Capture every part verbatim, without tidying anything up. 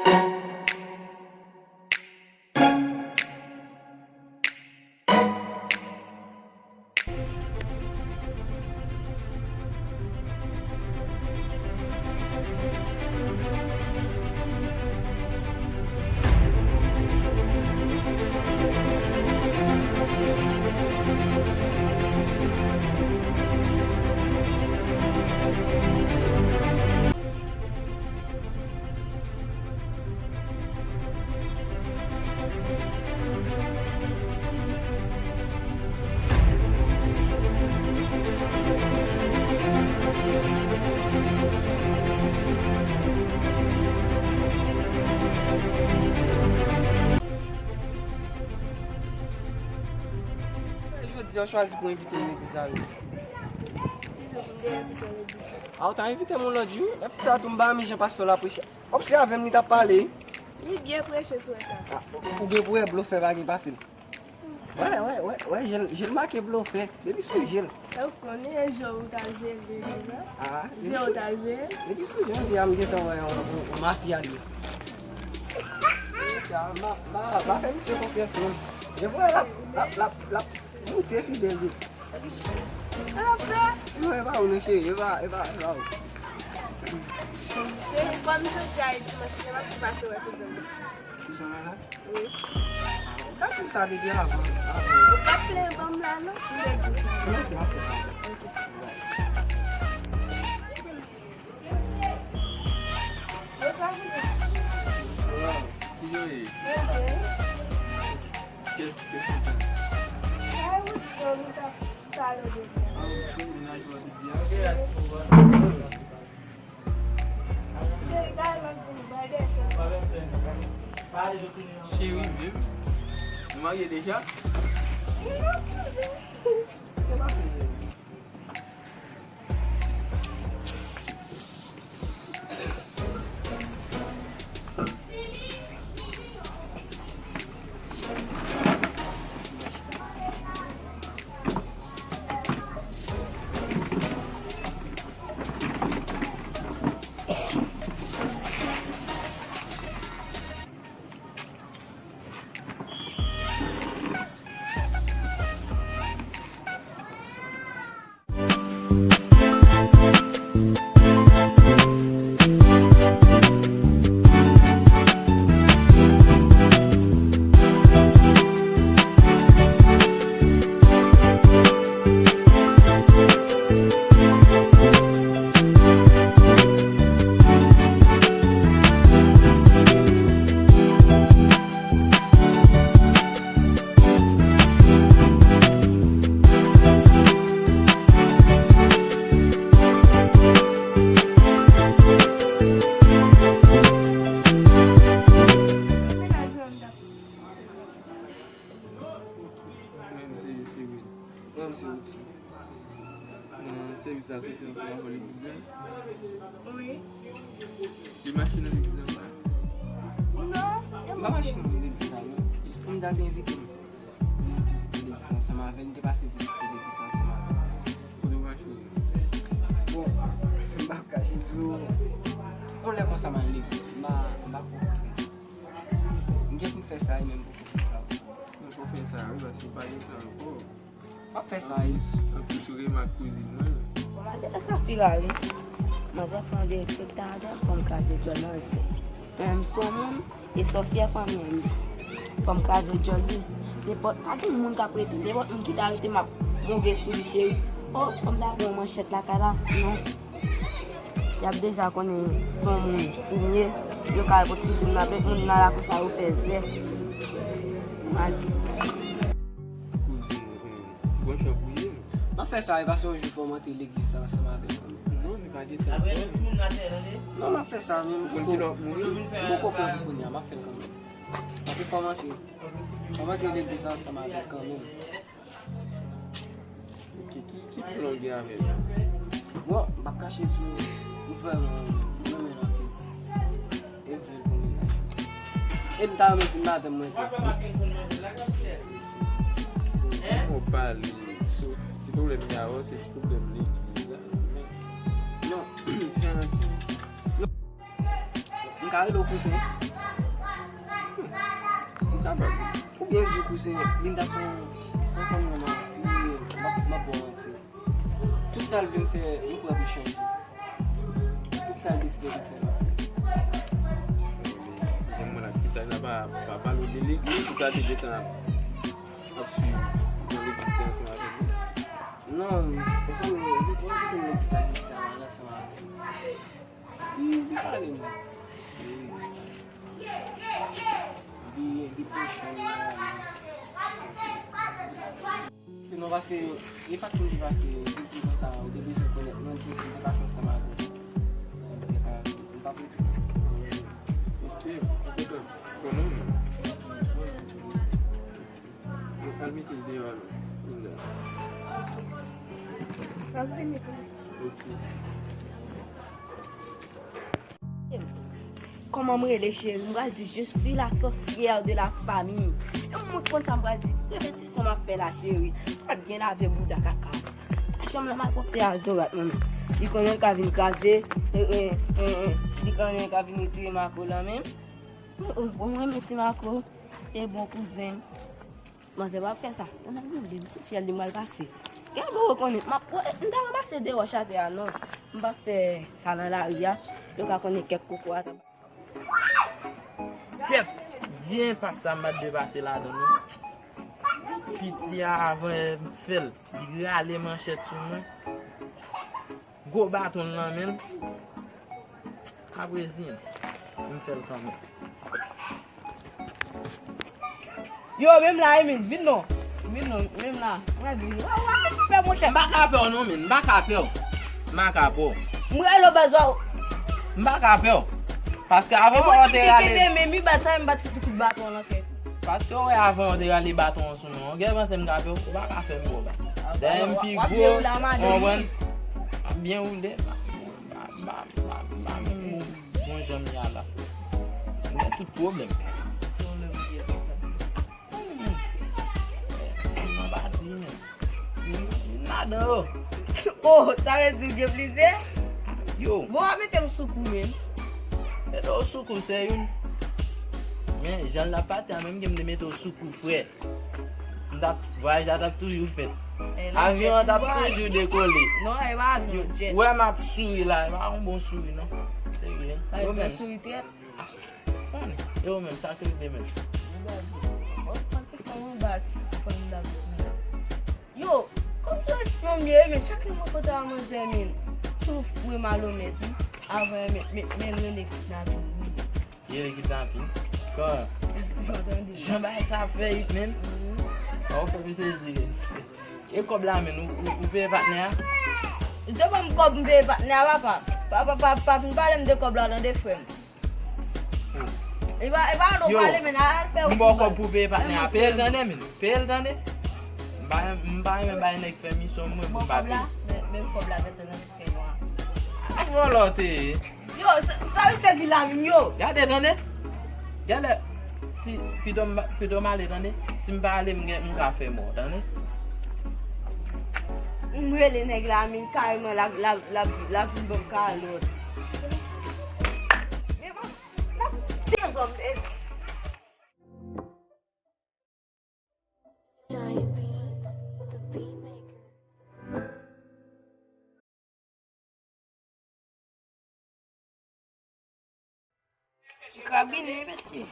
Jodi a, w chwazi pou envite m legliz la, wi. Ki jou pou m te envite w legliz la? A, w ta envite m yon lòt jou. Lè fi sa tou, m pa renmen jan pastè la preche. Kòmsi avè m li t ap pale. Li byen preche sou sa. A, ou gen pou wè blofè pa gen pase l. Wè, wè, wè, wè, je l, je l make blofè. Depi sou je l. Ou konnen jan ou t al jwe legliz la? A, depi sou, depi sou je l, m gentan wè yon, yon, yon mafya li ye. Sa, m pa, m pa, m pa fè misye konfyans, non. Gen pou wè l ap, l ap, l ap, l ap moute fidèl li. Sa l ap fè? Non, e pa ou non, cheri, e pa, e pa, e pa ou. Se kòm jodi a e dimanch, se m ap pase wè kouzen mwen. Kouzen mwen la? Wi. Ou pa di m sa depi avan, avan. Ou pa plenyen ban m la, non? M te di sa. Ok, m ap fè sa. Ok. Bye. Bonswa, Fidel. Bonswa. Kijan w ye? Mwen byen. Kiyès ki te fè sa? Sa e Woodson, nou t ap pale de sa. A, Woodson, mennaj ou a te di a? Cheri, gade lòt vini, bòdè se. Cheri menm? Nou marye deja? Non, non, non. Se pa serye. Mwen se, se Wid. Mwen se Wid. Nan sèvis la soti ansanm avè w legliz la? Wi. Li mache nan legliz anba? Non. M pa mache nan legliz la, non. Jis pou m ta te envite m pou nou vizite legliz ansanm avè l, nou te pase vizite legliz ansanm avè l. Kote w mache? Bon, m p ap kache di w, yon lè konsa m al legliz, m pa, m pa konprann. M gen pou m fè sa, e menm poko fè sa. Men fò w fè sa, wi, paske w pa gen tan ankò. M ap fè sa, wi. Anplis, ou gen mak kouzin mwen. Bon, malgre sa, Safira, wi. Manzè fè yon derespektasyon, fò m kraze djòl manzè. Mwen menm, m se yon moun, e sòsyè fanmi an, wi. Fò m kraze djòl li. Nenpòt, pa gen moun k ap rete. Nenpòt moun ki ta rete, m ap monte sou li, cheri. O, fò m ta pran manchèt lakay la. Non. Y ap deja konnen se yon moun fou m ye. Yo ka al kot kouzin nan, avèk moun nan la konsa, yo fè zè. Mal. Kouzin, hmm, bon jan pou ye. M ap fè sa, e paske yon jou fò m antre legliz la ansanm avèk ou. Non, li pa gen tan. Non, m ap fè sa, men m poko, m poko pran pou kounye a, m ap fè l kanmenm. Paske fò m antre, fò m antre legliz la ansanm avèk kanmenm. Ok, ki, ki plan w gen avè l? Bon, m p ap kache di w, m vrèman renmen l anpil. E m vle l pou mennaj. E m ta renmen vin madanm mwen tou. Bon, pale, so, ti pwoblèm li avè w, se ti pwoblèm legliz la. Non. Jan ki M ka rele w kouzen. Sa bag. Ou byen di w kouzen, Linda se yon, se yon fanm nòmal. M, m ap, m ap ba w manti. Tout sa l vle m fè, m prè pou chanje. Tout sa l deside pou fè, m ap fè. Jan mwen la, ki sa, n a pa, pa pale de legliz, ou ta te gentan ap, ap swiv nan legliz ansanm avèk nou. Non, se fanm, li, li kite m legliz sa, legliz sa, ansanm avèk nou. Li, li pale m. Li, li, li pran chanm nan. Non, paske li pase, li pase, li di konsa, ou te bezwen konnen mwen, li te pase ansanm avè w. Mwen pa, mwen pa pou. Ok, ok, konnen. Al mete l deyò la, Linda. Ok. Kòman m rele, cheri? M pral di, je suis la sorcière de la famille. E mwen konn sa m pral di. Repetisyon m ap fè la, cheri. M pa t gen lave bouda kaka. Chanm la malpwòpte a zorat, manmi. Li konnen l ka vin kraze. E, e, e, e. Li konnen l ka vin retire Mako lan menm. O, o, o, mwen renmen ti Mako. E bon kouzen m. Manzè pa ap fè sa. Nan gade m sou fyèl li mal pase. Gen bon rekonèt. M ap, m ta ranmase de wòch atè a non. M pa fè sa nan lari a. Yo ka konnen kèk koko atè. Kèt, byen pase sa m pa t dwe pase ladan non. Piti a avan m fè l, li rale manchèt sou mwen. Gwo baton l nan men l. Apre zen, m fè l kanmenm. Yo, menm la, Emile, vin non. Vin non, menm la. Mwen di, wa, wa, fè monchè. M pa ka pè w non, men. M pa ka pè w. M pa ka pè w. M rele w baz ou. M pa ka pè w. Paske avan w te rale. Kenbe men, mi baz sa, m bat tout kout baton nan tèt. Paske w wè avan w te rale baton an sou mwen. Ou gen panse m ka pè w? Ou pa ka fè m pwoblèm. Dèyè m pi gwo, w konprann? M ap byen woule. M pa, m pa, m pa, m pa menm bon, bon jan m ye a la. M gen tout pwoblèm. Pwoblèm ki ye konsa. Hmm. M pa di menm. M, m ladan yo. Oh, sa vle di w gen plizyè? Yo. Bon, w ap mete m sou kou menm. Mete w sou kou, se youn. Men, jan l ap pati a, menm ke m te mete w sou kou, frè. M t ap, vwayaj la t ap toujou fèt. Avyon an t ap toujou dekole. Non, e pa avyon, jet. Ou wè m ap souri la, e pa yon bon souri, non. Serye. Yo menm. Konnen. E ou menm, sa k rive menm? Yo, kòm se yon espyon m ye, men chak lè mwen kote a manzè, men tou fou e malonèt, wi. Avan, men, men, men l rele kidnapin, wi. Li rele kidnapin? Kòman? Jan tande. Jan bagay sa ap fè it, men. Mhm. Ok, misye di. E kòb la, men, ou, ou, ou peye patnè a? Ou te ban m kòb, m peye patnè a, papa. Pa, pa, pa, pa vin pale m de kòb la, tande, frè m. E pa, e pa nou pale, men, al fè ou. M ba w kòb pou peye patnè a. Peye l tande, men. Peye l tande. M pa, m pa renmen bay nèg fè misyon mwen pou m pa peye. Men, men kòb la gentan nan men nwa. Ak vòlò w te ye. Yo, sa, sa misye di la menm, yo. Gade, tande. Gade, si pito m, pito m ale, tande. Si m pa ale, m gen, m ka fè mò, tande. M rele nèg la, men kareman, l ap, l ap, l ap, l ap vin ban m kalòt. Giant Beat, the beat maker. Krabinen, mesye.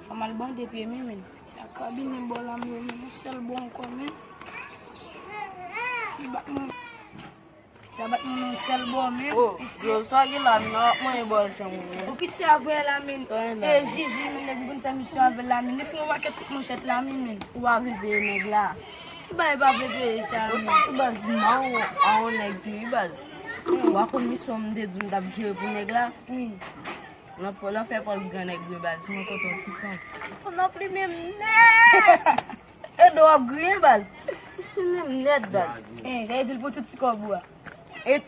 Fò m al bande pye m, men. Sa krabinen bò la, men, yon sèl bò ankò, men. Li bat mwen. Sa bat mwen yon sèl bò, men. Oh, yo, sa gen la, men, w ap manyen bò l chanm ou, men. Ou piti a vre la, men. E, Jiji, men, nèg vin fè misyon avè l la, men. Li fè yon pakèt kout manchèt la, men, men. Ou pa vle peye nèg la. Ki bagay pa vle peye sa, men? Konsa, wi, baz, m a yon, a yon nèg tou, wi, baz. Ou pa konn misyon m te di m t ap jere pou nèg la? Wi. Nan, nan fè pòz gran nèg, wi, baz, mwen kontan ti fanm. Ou nan pli menm nèt. E do w ap griyen, baz. Menm nèt, baz. Eh, sa vle di l pou tout ti kòb ou a. E,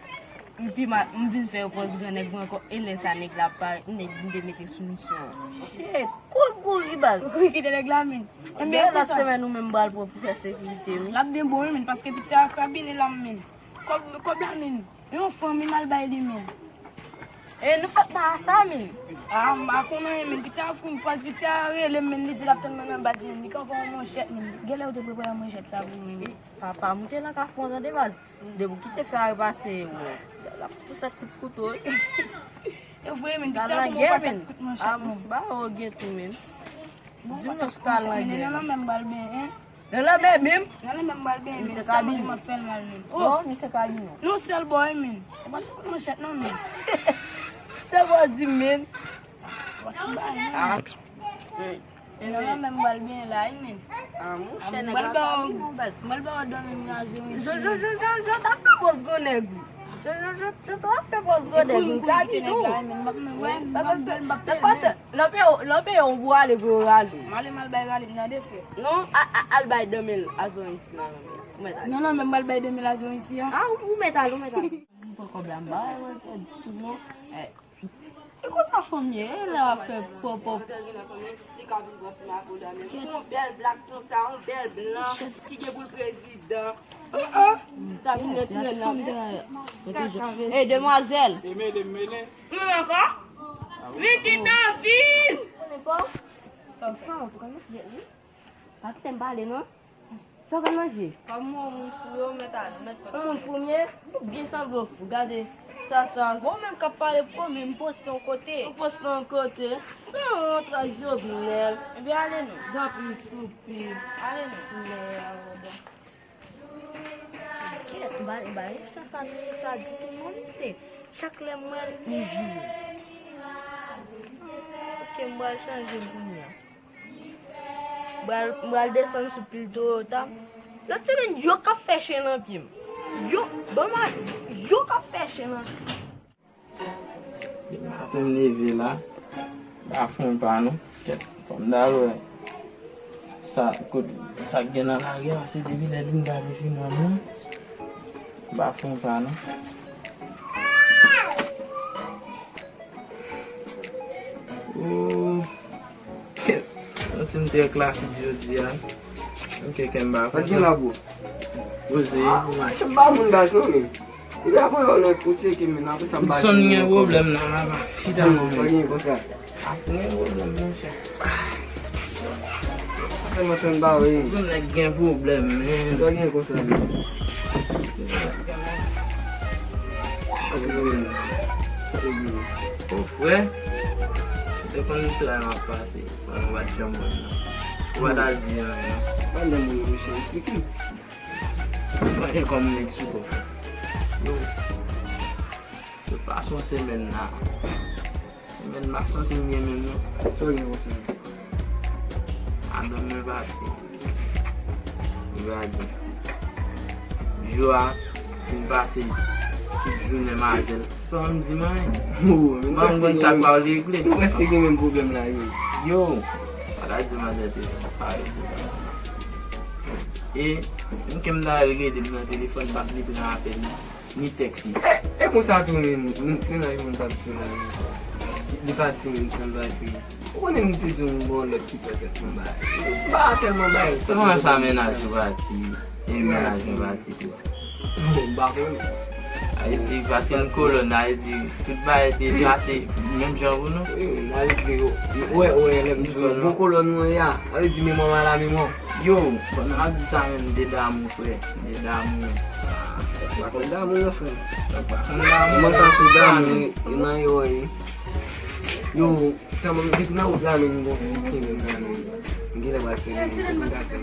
epi m vin fè yo pòz gran nèg mwen ankò. E lè sa nèg la ap parèt, nèg m te mete sou misyon an. Shit. Kouri, kouri, baz. Ou kouri kite nèg la, men. Dayè, lòt semèn, ou menm pral pran pou fè sekirite, wi. L ap byen bon, wi, men, paske piti a krabinen la, men. Kòb, kòb la, men. Yon fanmi m al bay li, men. E nou fèt pa sa, men. Ah, m pa konnen, men. Piti a fout, piti a rele m, men. Li di l ap tann mwen nan baz, men. Li ka fè yon manchèt, men. Genlè ou te prepare manchèt sa pou mwen, men. Papa, moute nan kafou an, tande baz. Depi w kite fè a repase, w, l ap fout ou sèt kout kouto, wi. E vre, men, piti a pou mwen pa tèt kout manchèt, men. Ba ou gen tou, men. Di m non, si w ta al nan gè. Nan lanmè m pral benyen. Nan lanmè menm? Nan lanmè m pral benyen, men. Misye kabine. M ap fè l mal, men. Oh, misye kabine. Non, sèl bò, wi, men. E pa ti kout manchèt, non, men. Sèl bò di m, men. Ti bagay, men. Ah. Nan lanmè m pral benyen la, wi, men. Ah, monchè, nèg la kabine, baz. M pral ba w dòmi m nan zon isi. Jo, jo, jo, jo, jo, t ap fè pòz gwo nèg, wi. Jo, jo, jo, jo, t ap fè pòz gwo nèg, wi. Kabine, wi. Sa, sa, sa, sa, sa, Lè w peye, lè w peye yon pou ale, pou yo rale. M ale m al bay rale m nan de fè. Non, a, a, al bay de mil a zon isi la, non, men. Ou mèt ale. Non, non, men m al bay de mil a zon isi a. Ah, ou, ou mèt ale, ou mèt ale. M pran kòb la, m ba yo, se ditou, non. Eh. E konsa fanm ye, e lè w ap fè pòpòp. Li ka vin pran ti makoda, men. Yon bèl blak konsa, yon bèl blan, ki gen pou l prezidan. Oh, oh. Kabine tire nan. Ey, demwazèl. Ou menm ankò? Wi, ki ta vin. Konnen pa w? Sa w fè, ou konnen? Pa kite m pale, non. Sa w pral manje? Kòm ou moun fou yo, mèt ale, mèt fè. Ou moun premye, ou byen sanble w fou. Gade, sa, sa. Bon, menm k ap pale premye, m poste yon kote. Ou poste yon kote. Sanwont ak Jovenel. Ebyen, ale non. Danpri, souple. Ale non. Mèd. Kèt, ba, ba, sa, sa, sa di tout moun, se chak lè m wè l, li joure. Ok, m pral chanje m kounye a. M pral, m pral desann sou pil Toyota. Lòt semèn, yo k ap fè chen nan pye m. Yo, ban m a, yo k ap fè chen nan pye m. Depi maten m leve la, m pa fè yon pa non. Kèt, fò m t al wè sa, kot, sa k gen nan lari a, se depi lè Linda te fin wè mwen, m pa fè yon pa non. Oh. Santi m trè klasik jodi a. Ok, kè m pa kontan. Sa gen la, bro? Poze. Ah, mache m pa moun baz non, men. Epi apre yo lè ou tcheke, men apre sa m pa tcheke. Sonn gen pwoblèm nan, papa. Chita non, men. Sa gen konsa. Ap gen pwoblèm, monchè. Sa m antann ba wi. Tout nèg gen pwoblèm, men. Sa gen konsa, men. Oh, frè. Ou te konn tout sa m ap pase. Mwen, ou pa t janm wè m nan. Ou pa t al di anyen, non. Pa lè moun yo, mesye, eksplike m. Mwen, e kòm Meksiko, frè. Yo. Se pa son semèn la. Semèn m pa santi m byen menm, non. Sa w gen konsa? Madanm mwen pati. Li pa di. Jou a, fin pase tout jounen m avè l. Fò m di m anyen. Ban m konn sa k pa regle. Nou prèske gen menm pwoblèm la, yo. Yo, pa ta di manzè te pale pwoblèm la. E, menm ke m ta rele m nan telefòn, pa vle pran apèl li, ni tèks li. E, e konsa tou, men, menm ti mennaj mwen t ap di la, li pati, menm san l pati. Ou konnen m te di w m gon lòt ki pètèt m bay. M pa tèlman bay. Se kòman sa mennaj ou pati? E mennaj mwen pati tou. M pa konnen. Ayiti, paske n kolòn, Ayiti, tout bagay te pase menm jan pou nou. Wi, Ayiti, yo, wè, wè, lè m di w, bon kolòn mwen ya, Ayiti, memwa m a la memwa. Yo, kòm n ap di sa menm, de damou, frè, de damou. Pa konn damou, non, frè. Kòman sa sou damou, e nan yo, wi. Yo, Kòman m depi nan wout la menm, bon, m kenbe m la menm. M genlè pral fè menm, m dakò.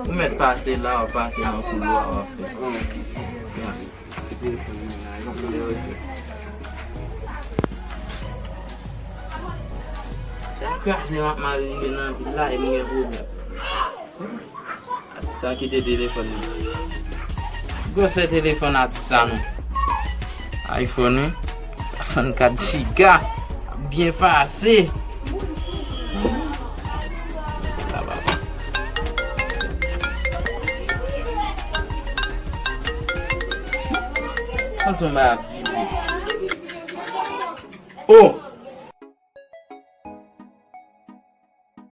Ou mèt pase la, w ap pase nan koulwa, w ap fè. Oh, ok. Kite telefòn mwen la, e pa pou lè yo jwe. Kraze m ap mal rive nan vil la, e m gen pwoblèm. Atis sa kite telefòn li. Gwosè telefòn atis sa non. iPhone, wi. Swasannkat giga. Ap byen pase. Santi yon bagay ap vibre. Oh!